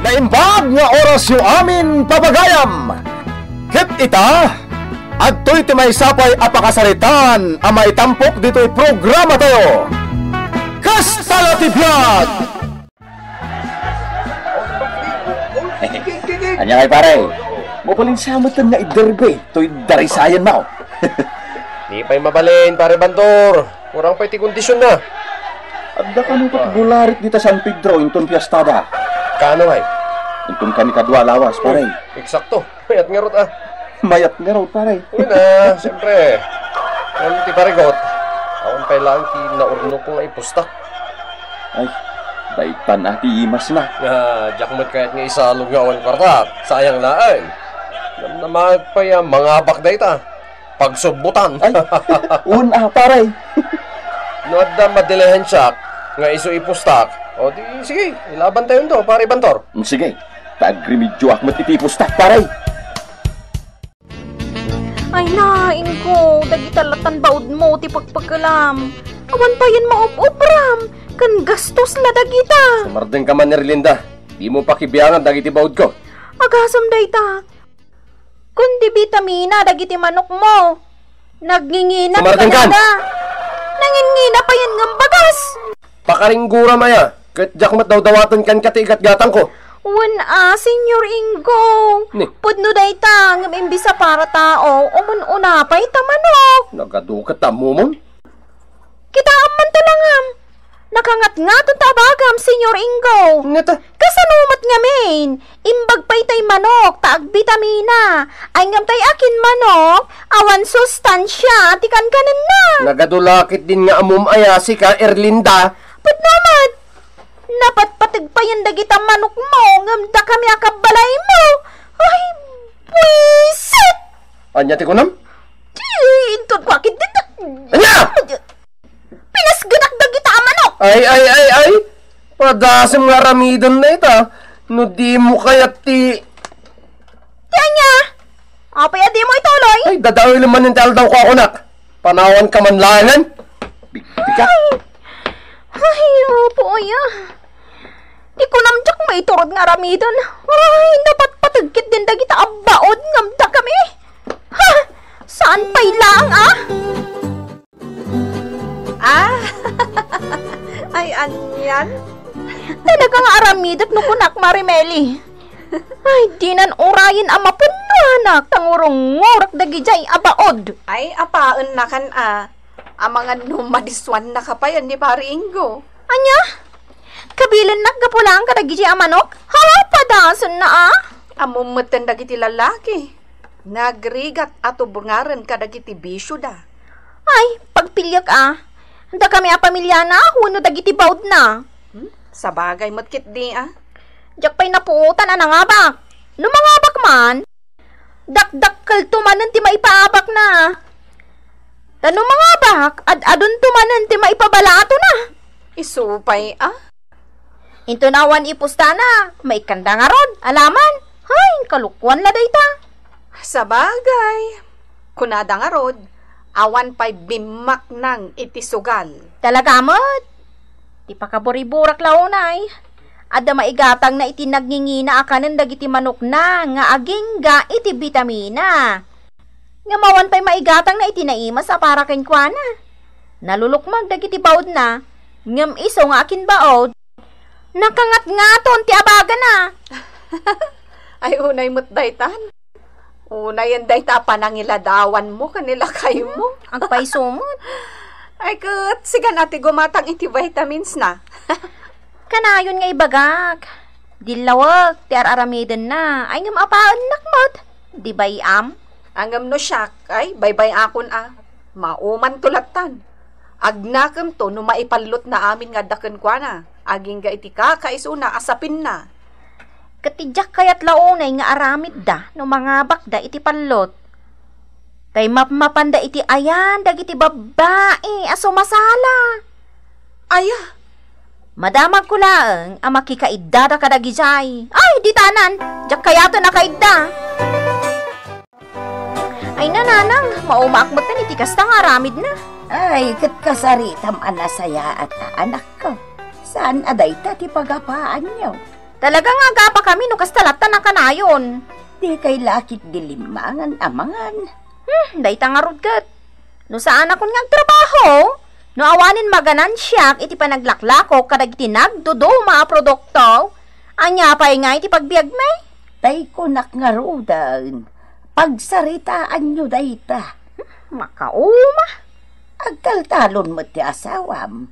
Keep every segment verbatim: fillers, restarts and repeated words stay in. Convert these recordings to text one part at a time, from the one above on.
Naimbag nga orasyo amin, papagayam! Ket ita, adtoy ti maysa pay a pakasaritaan a maitampok ditoy programatayo. Kasta la ti biag! Ania ngay, pare? Mabalin sa met nga iderbi toy darisayan mo. Di pay mabalin, pare Bantor. Kurang pay ti kondisionna. Adda kano ket gularit dita San Pedro inton fiestada. Kaano ngay? Inton kami kadua lawas, pare. Uy, eksakto. Mayat ngarud, ah. Mayat ngarud, pare. Uy na, siyempre. Ngem ti parigot, awan pay laeng ti naurnongko nga ipustak. Ay, daytan a ti imasna. Ah, diak met kayat nga isalog nga awan kuarta. Sayang laeng. Namnamaek pay a mangabak dayta. Pagsubbutan. Ay, un, ah, pare. No adda madilihensiak nga isu ipustak, o di, sige, ilaban tayo to, pare Bantor. Mm, sige, ta agremedioak met iti ipustak, pare. Ay na, Ingo, dagita latan baudmo ti pagpagkalam. Awan payen maub-ubram, ken gastos la dagita. Sumardeng ka man, Erlinda. Dimo pakibiangan dagiti baudko. Agasem dayta. Kun di bitamina dagiti manokmo, nagngingina. Sumardeng ka! Nangingina payen ngem bagas. Pakaringguram aya, ket diak met dawdawaten kenka ti igatgatangko. Wen a, Señor Ingo. Ni? Pudno dayta, ngem imbes a para tao, umun-una pay ta manok. Nagadu ket ammomon? Kitaem man to la ngem. Nakangatngaton ta abagam, Señor Ingo. Ngata? Kasano met ngamin? Imbag pay tay manok ta agbitamina. Ay ngem tay akin manok, awan sustansia ti kankanenna. Nagadu la ketdin nga ammom aya sika, Erlinda. Pudno met. Napatpateg payen dagita manokmo ngem dakami a kabbalaymo. Ay, buisit! Ania ti kunam? Di, inton kua ketdin. Ania? Pinasgenak dagita a manok! Ay, ay, ay, ay! Padasem nga aramiden dayta. No dimo kayat ti... Ti ania? Apay a dimo ituloy? Ay, dadaelen manen ti aldawko a kunak. Panawanka man laengen. Bigbiga. Ay, Apo, aya. Ti kunam diak maiturod nga aramiden. Ay, napatpateg ketdin dagita a baod ngem dakami. Ha! Saan pay laeng, ah? Ah! Ay, anian? Talaga nga aramidek no kunak, Marimeli. Ay, dinan urayen a mapunnoanak, ta ngurungurek dagidiay a baod. Ay, apaennakan a. Amangan no madissuannaka pay ni Pari Ingo. Ania? Kabilennak gapu laeng kadagidi a manok? Ha, padasenna a? Ammom metten dagiti lalaki. Nagrigat a tubngaren kadagiti bisioda. Ay, pagpiliek a. Dakami a pamiliana wenno dagiti baodna. Hmm? Sabagay met ketdi a. Diak pay napuotan a nangabak. No mangabak man, dakdakkelto manen ti maipaabakna. Ta no mangabak, ad-adunto manen ti maipabalatona. Isu pay a. Inton awan ipustana, maikkanda ngarud, alaman. Hay, kalukuan la dayta. Sabagay, kunada ngarud, awan pay bimmaknang iti sugal. Talaga met. Ti pakaburiburak la unay, adda maigatangna iti nagngingina a kanen dagiti manokna nga agingga iti bitamina. Ngem awan pay maigatangna iti naimas a para kenkuana. Nalulukmag dagiti baodna, ngem isu nga akinbaod, nakangatngaton ti abagana. Ay, unay met daytan. Unayen dayta a panangiladawanmo ken ni lakaymo. Agpayso met. Ay, ket sigan a ti gumatang iti vitaminsna. Kanayon nga ibagak. Dillawek ti ar-aramidenna. Ay, ngem apaennak met. Di bay-am? Ngem no siak, ay, baybay-akon a. Maumanto lattan. Agnakemto no maipallotna amin nga adda kenkuana, agingga iti kakaisuna a sapinna. Ket ti diak kayat la unay nga aramidda no mangabakda iti pallot. Tay mapmapanda iti ayan dagiti babbai a sumasala. Aya? Madamagko laeng a makikaiddada kadagidiay. Ay, ditanan! Diak kayaten a kaidda! Ay, nanang, maumaak metten iti kasta nga aramidna. Ay, ket kasaritam a nasayaat a, anakko. Saan a dayta ti pagapaanyo? Talaga nga agapakami no kasta latta nakanayon. Dikay la ketdi limmangan a mangan. Hmm, dayta ngarud ket. No saanakon nga agtrabaho, no awanen maganansiak iti panaglaklako kadagiti nagduduma a produkto, ania pay nga iti pagbiagmi? Tay kunak ngaruden, pagsaritaanyo dayta. Makauma. Agtaltalon met ti asawam.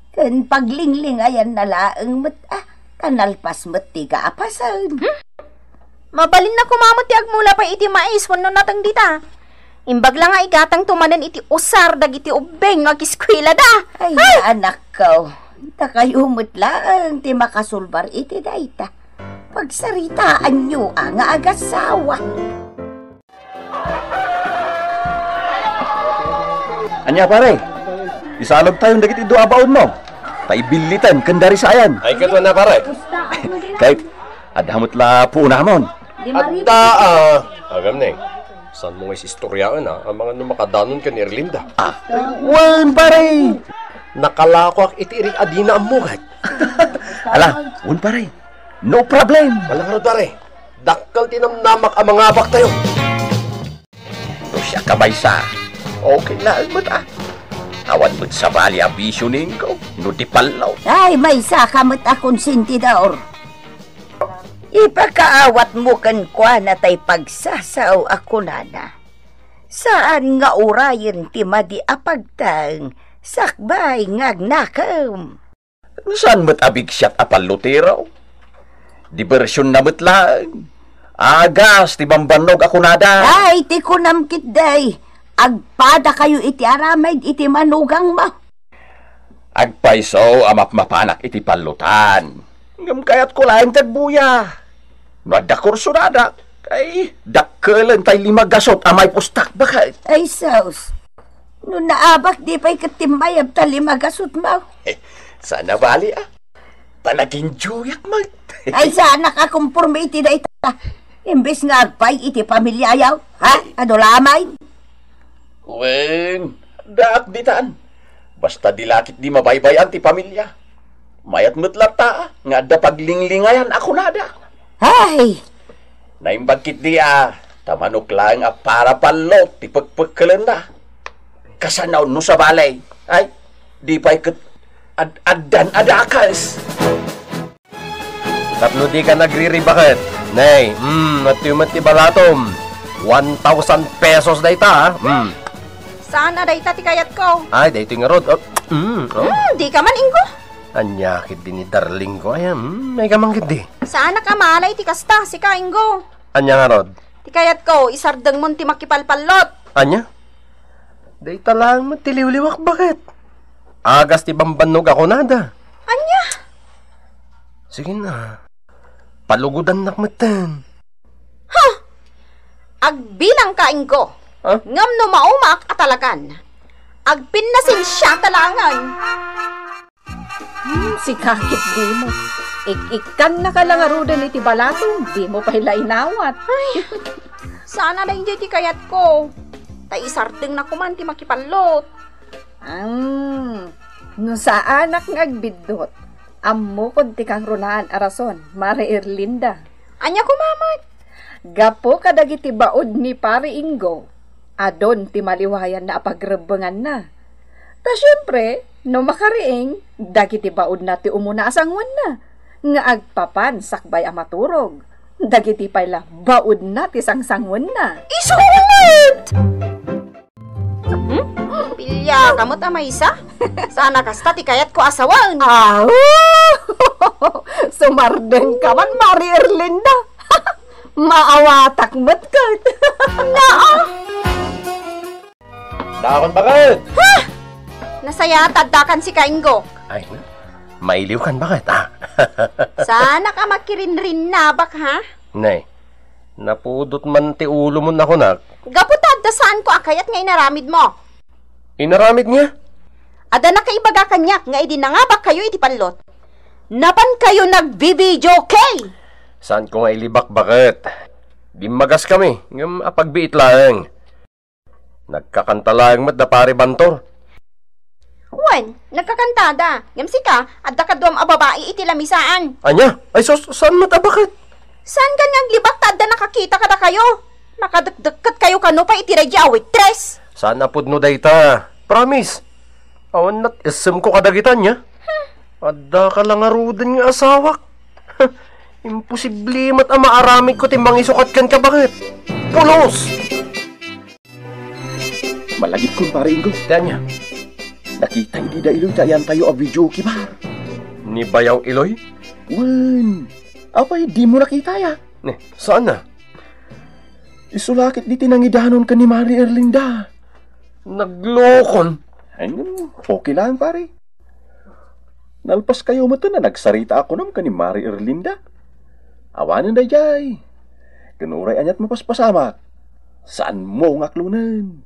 Ken paglinglingayanna laeng met a, ta nalpas met ti gapasen. Hmm? Mabalinna koma met ti agmula pay iti mais wenno nateng dita. Imbag la nga igatangto manen iti usar dagiti ubbing nga agiskuelada. Ay, anakko, dakayo met laeng ti makasulbar iti dayta. Pagsaritaanyo a nga agasawa. Ania, pare? Isalogtayon dagiti dua a baonmo. Ta ibilliten ken darisayan. Ay, ket wen a, pare. Kay, adda met la puonamon. Adda, a. Agam, Neng. Saanmo nga isistoriaen, a? Amangan no makadanon ken ni Erlinda. A, wen, pare. Nakalakoak iti irik a dina ammugat. Ala, wen, pare. No problem. Ala ngarud, pare. Dakkel ti namnamak a mangabaktayo. No siak a maysa, okay laeng met a. Awan met sabali a bisio ni Ingo no di pallot. Ay, maysaka met a konsentidor. Ipakaawatmo kenkuana tay pagsasao a kunana. Saan nga urayen ti madi a pagteng sakbay nga agnakem. Saan met a bigsiat a pallotero? Dibersionna met laeng. Agas ti bambannog a kunada. Ay, ti kunam ketdi, agpadakayo iti aramid iti manugangmo. Agpayso a mapmapanak iti pallotan. Ngem kayatko laeng ti agbuya. No adda kursonadak, ay, dakkelen tay lima gasut a maipustak, baket. Ay, sus. No naabak, di pay ket timmayab ta lima gasutmo. Saan a bali, a? Ta nag-enjoyak met. Ay, saanak a komporme iti dayta. Imbes nga agpay iti pamiliayo, ha? Adu la a main. Wen, daak ditan. Basta di la ketdi mabaybay-an ti pamilia. Mayat met latta nga adda paglinglingayan a kunada. Ay! Naimbag ketdi a, ta manok laeng a para pallot ti pekpekkelenda. Kasano no sabali? Ay, di pay ket ad-, addan a dakes. Tapno dika nagriribaket, nay, mm, adtoy met ti balatom. One thousand pesos dayta, a. Mm. Saan a dayta ti kayatko? Ay, daytoy ngarud. Oh, mm, oh. Hmm, dika man, Ingo. Ania ketdi ni darlingko, ay, a, mm, mayka man ketdi. Saanak a mala iti kasta, sika, Ingo. Ania ngarud? Ti kayatko, isardengmon ti makipalpallot. Ania? Dayta laeng met ti liwliwak, baket. Agas ti bambannog a kunada. Ania? Sige na. Palugodannak metten. Ha! Agbilangka, Ingo. Ha? Ngem no maumaak a talagan, agpinnasensiata laengen. Hmm, sika ketdi met. Ik-ikkannaka la ngaruden iti balatom, dimo pay la inawat. Ay, saan a daydiay ti kayatko. Ta isardengna koman ti makipallot. Hmm, no saanak nga agbiddut, ammokon ti kangrunaan a rason, Mare Erlinda. Ania koma met? Gapu kadagiti baud ni Pare Ingo, adun ti maliwayanna a pagrebbenganna. Ta siempre, no makariing, dagiti baudna ti umuna a sangoenna, nga agpapan sakbay a maturog. Dagiti pay la, baudna ti sangsangoenna. Isu met! Hmm? Piliaka met a maysa? Saan a kasta ti kayatko a sawen. Aw! Sumardengka man, Mari Erlinda. Maawatak met ket. Naa! Dakon, baket! Ha! Nasayaat addakan sika, Inggok. Ay, na. Mailiwkan, baket, a? Saanak a makirinrinnabak, ha? Nay, napudot man ti ulom a kunak. Gapu ta adda saanko a kayat nga inaramidmo. Inaramid nga? Adda nakaibaga kaniak nga idi nangabakkayo iti pallot, napankayo nagbi-videoke! Saanko nga ilibak, baket. Dimmagaskami, ngem apagbiit laeng. Nagkakanta laeng met da Pare Bantor. Wen, nagkakantada. Ngem sika, adda kaduam a babai iti lamisaan. Ania? Ay sus, saan met a baket? Saan kan nga aglibak ta adda nakakita kadakayo? Makadekdekket kayo kano pay iti radio a waitress. Saan a pudno dayta? Promise. Awan nat-, isem ko kadagita, ania? Adda ka la ngaruden nga asawak. Imposible met a maaramid ko ti mangisukat kenka, baket. Pulos! Malagipkon, Pare Ingo. Ti ania? Nakita idi da Iloy ti ayantayo a videoke bar. Ni Bayaw Iloy? Wen, apay dimo nakita ya? Ne, saan a? Isu la ket ditoy nangidanon ken ni Mari Erlinda. Naglokon. Ay, okay lang, pare. Nalpaskayo met a nagsarita a kunam ken ni Mari Erlinda. Awanen daydiay. Ken uray aniat mapaspasamak, saanmo nga aklonen.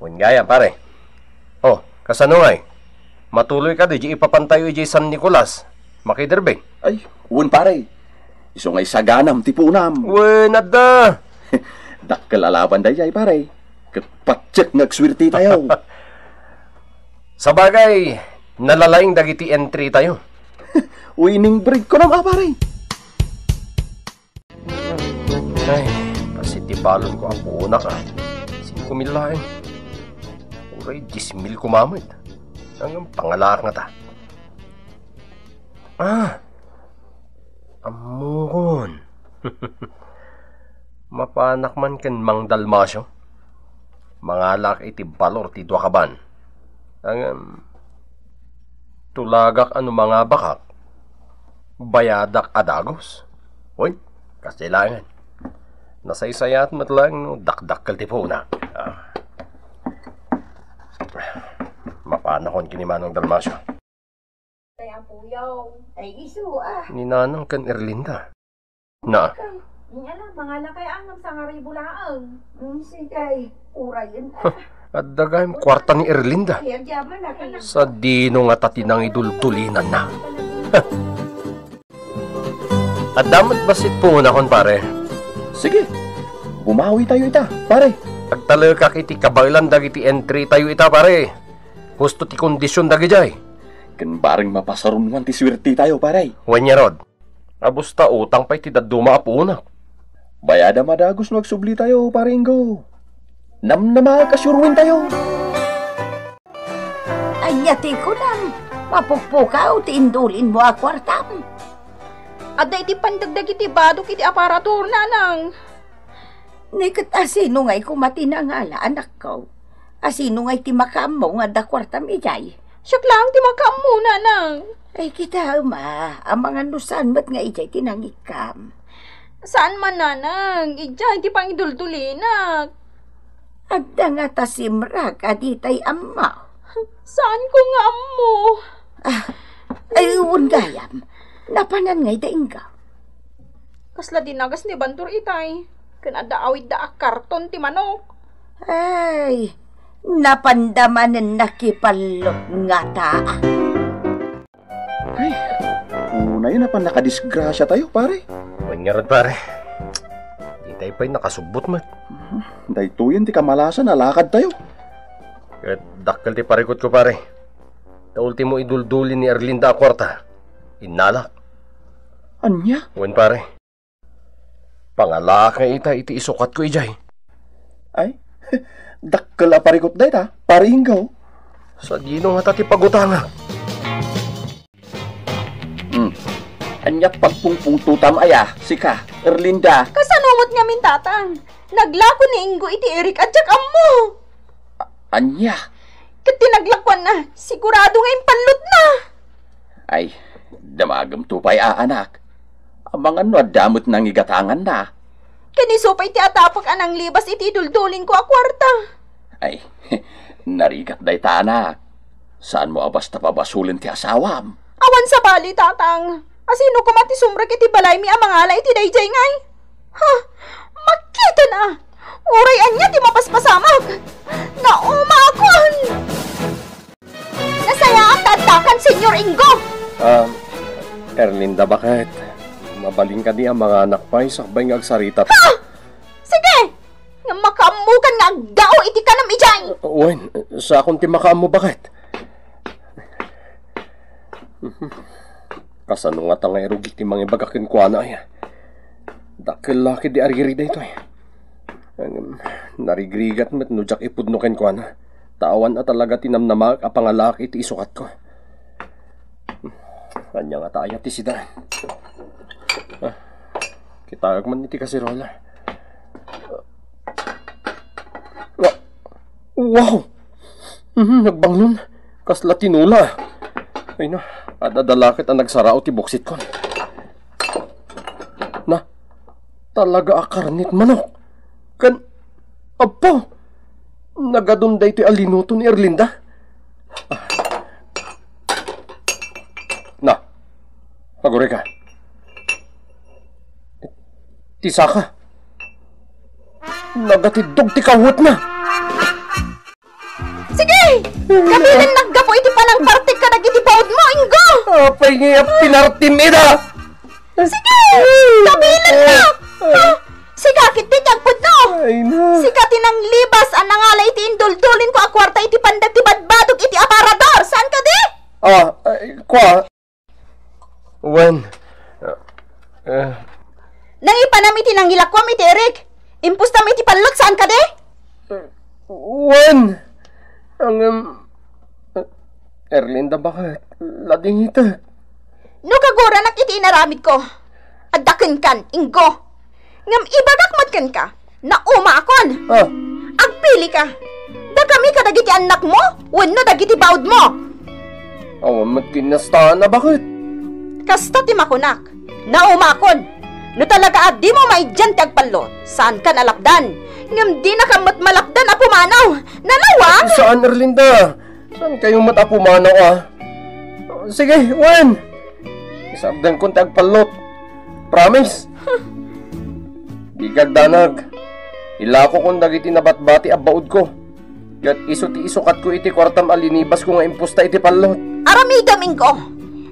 Wen gayam, pare. O, kasano ngay? Matuloy kadi diay ipapantayo idiay San Nicolas, makiderbeng? Ay, wen, pare. Isu nga isaganam ti punam. Wen, adda. Dakkel a laban daydiay, pare. Ket patiek nga agsuertetayo. Sabagay, nalalaing dagiti entry tayo. Winning break ko na, pare. Ay, kasi ti balon ko a puunak, a. Singko mil laeng. Uray dies mil koma met. Ngem pangalaak ngata. Ah! Ammokon. Mapanak man ken Mang Dalmacio. Mangalaak iti balor ti dua ka ban. Ngem, tulagak a no mangabakak, bayadak a dagus. Uy, kas di laengen. Nasaysayaat met laeng no dakdakkel ti puunak. Ah. Mapanakon ken ni Manong Dalmacio. Kay Apuyaw. Ay, isu, ah. Ni Nanang ken Erlinda. Na. Kay, nia la, mangala kay angam sangaribu laeng. Mm, sige, urayen, ah. Adda gayam kuarta ni Erlinda. Ay, agyaman, ah, kay Sadino ngata ti nangiduldulinanna? Adda met bassit puonakon, pare. Sige, bumawi tayo ita, pare. Agtalekak iti kabaelan dagiti entry tayo ita, pare. Husto ti kondision dagidiay. Ken bareng mapasarunwan ti suerte tayo, pare. Wen ngarud, abus ta utang pay ti dadduma a puonak. Bayadam a dagus no agsubli tayo, pare Ingo. Namnama, kasuroen tayo. Ania ti kunam? Mapukpukaw ti indulinmo a kuartam. Adda iti pandagdag iti badok iti aparatur, Nanang. Ni ket asino ngay koma ti nangala, anakko? Asino ngay ti makaammo nga adda kuartam idiay? Siak laeng ti makaammo, Nanang. Ay, kitaem a, amangan no saan met nga idiay ti nangikkam. Saan man, Nanang. Idiay ti pangiduldulinak. Adda ngata simrak a ditay ammo. Saanko nga ammo. Ah, ay, wen gayam. Napanan ngay da Ingo? Kasla dinagas ni Bantor itay. Ken adda awidda a karton ti manok. Ay, napanda manen nakipallot ngata. Ay, unayen a pannakadisgrasia tayo, pare. Wen ngarud, pare. Di tayo pay nakasubbot met. Mhm. Daytoyen ti kamalasan a lakad tayo. Ket dakkel ti parikutko, pare. Ta ultimo idulduli ni Erlinda a kuarta. Innalak. Ania? Wen, pare. Pangalaak ita iti isukatko idiay. Ay, dakkel a parikut dayta, pare Ingo. Sadino ngata ti pagutangak? Hmm. Ania pagpungpungtotam aya, sika, Erlinda? Kasano met ngamin, Tatang? Naglako ni Ingo iti irik a diak ammo. A-, ania? Ket ti naglakuanna, sigurado nga impallotna. Ay, damagemto pay a, anak. Amangan no adda met nangigatanganna. Ken isu pay ti atapek a nanglibas iti iduldulingko a kuarta. Ay, narigat dayta, anak. Saanmo a basta pabasolen ti asawam? Awan sabali, Tatang. Asino koma ti sumrek iti balaymi a mangala iti daydiay ngay? Ha? Makita na! Uray ania ti mapaspasamak! Naumakon! Nasayaat ta addakan, Senyor Ingo! Ah, Erlinda, baket? Mabalin kadi a manganak pay sakbay nga agsarita? Ha? Sige! Nga makaammokan nga agdao iti kanam idiay! Wen, sakon ti makaammo, baket? Kasano ngata nga irugik ti mangibaga kenkuana, aya? Dakkel la ketdi a riri daytoy. Ngem narigrigat met no diak ipudno kenkuana. Ta awan a talaga ti namnamaek a pangalaak iti isukatko. Ania ngata aya ti sidaen? Ah, kitaek man iti kaserola. Wa-, wow! Mhm, nagbanglon. Kasla tinola. Ay na, ad-adda la ket a nagsarao ti buksitkon. Na, talaga a karnet manok. Ken, apo, nagadun daytoy a linuto ni Erlinda. Ah. Na, agurayka. Ti saka. Nagatiddog ti kawetna. Sige! Kabilennak gapu iti panangpartek kadagiti baudmo, Ingo! Apay nga pinartim ida? Sige! Kabilennak! Ha? Sika ketdi ti agpudno! Ay na. Sika ti nanglibas a nangala iti induldulin ko a kuarta iti pandak ti badbadog iti aparador. Saan kadi? Ah, ay, kua. Wen. Eh. Nangipanam iti nangilakuam iti Eric. Impustam iti pallot, saan kadi? Wen. Ang, em, Erlinda, bakit? Ladingitek. No kaguranak iti inaramidko, adda kenkan, Ingo. Ngem ibagak met kenka, naumaakon. Ah. Agpilika. Dakami kadagiti annakmo wenno dagiti baudmo? Awan met kinastaan a bakit? Kasta ti makunak, naumaakon. No talaga a dimo maidian ti agpallot, saankan a lapdan. Ngem dinaka met malapdan a pumanaw. Nalawa? Saan, Erlinda? Saan kayo met a pumanaw, ah? Sige, wen. Isardengkon ti agpallot. Promise. Di kagdanag. Ilakokon dagiti nabatbati a baudko. Ket isu ti isukatko iti kuartam a linibasko nga impusta iti pallot. Aramidem, Ingo.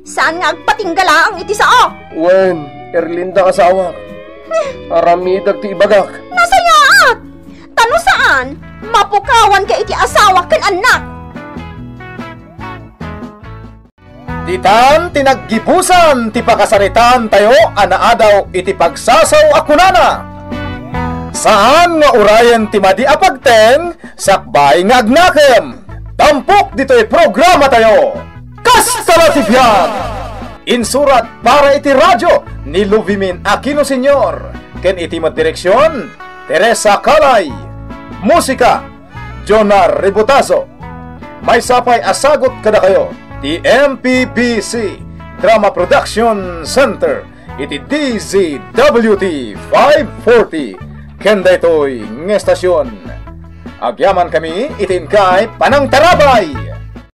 Saan nga agpatingga laeng iti sao? Wen, Erlinda, asawak. Aramidek ti ibagak. Nasayaat! Ta no saan, mapukawanka iti asawa ken annak. Ditan ti naggibusan ti pakasaritaan tayo a naadaw iti pagsasao a kunana, saan nga urayen ti madi a pagteng sakbay nga agnakem. Tampok ditoy programa tayo. Kasta la ti biag! Insurat para iti radio ni Luvimin Aquino Senior ken iti met direksion, Teresa Calay. Musika, Jonah Ributazo. Maysa pay a sagut kadakayo ti M P B C Drama Production Center iti D Z W T five forty ken daytoy nga estasyon. Agyamankami iti inkay panangtarabay.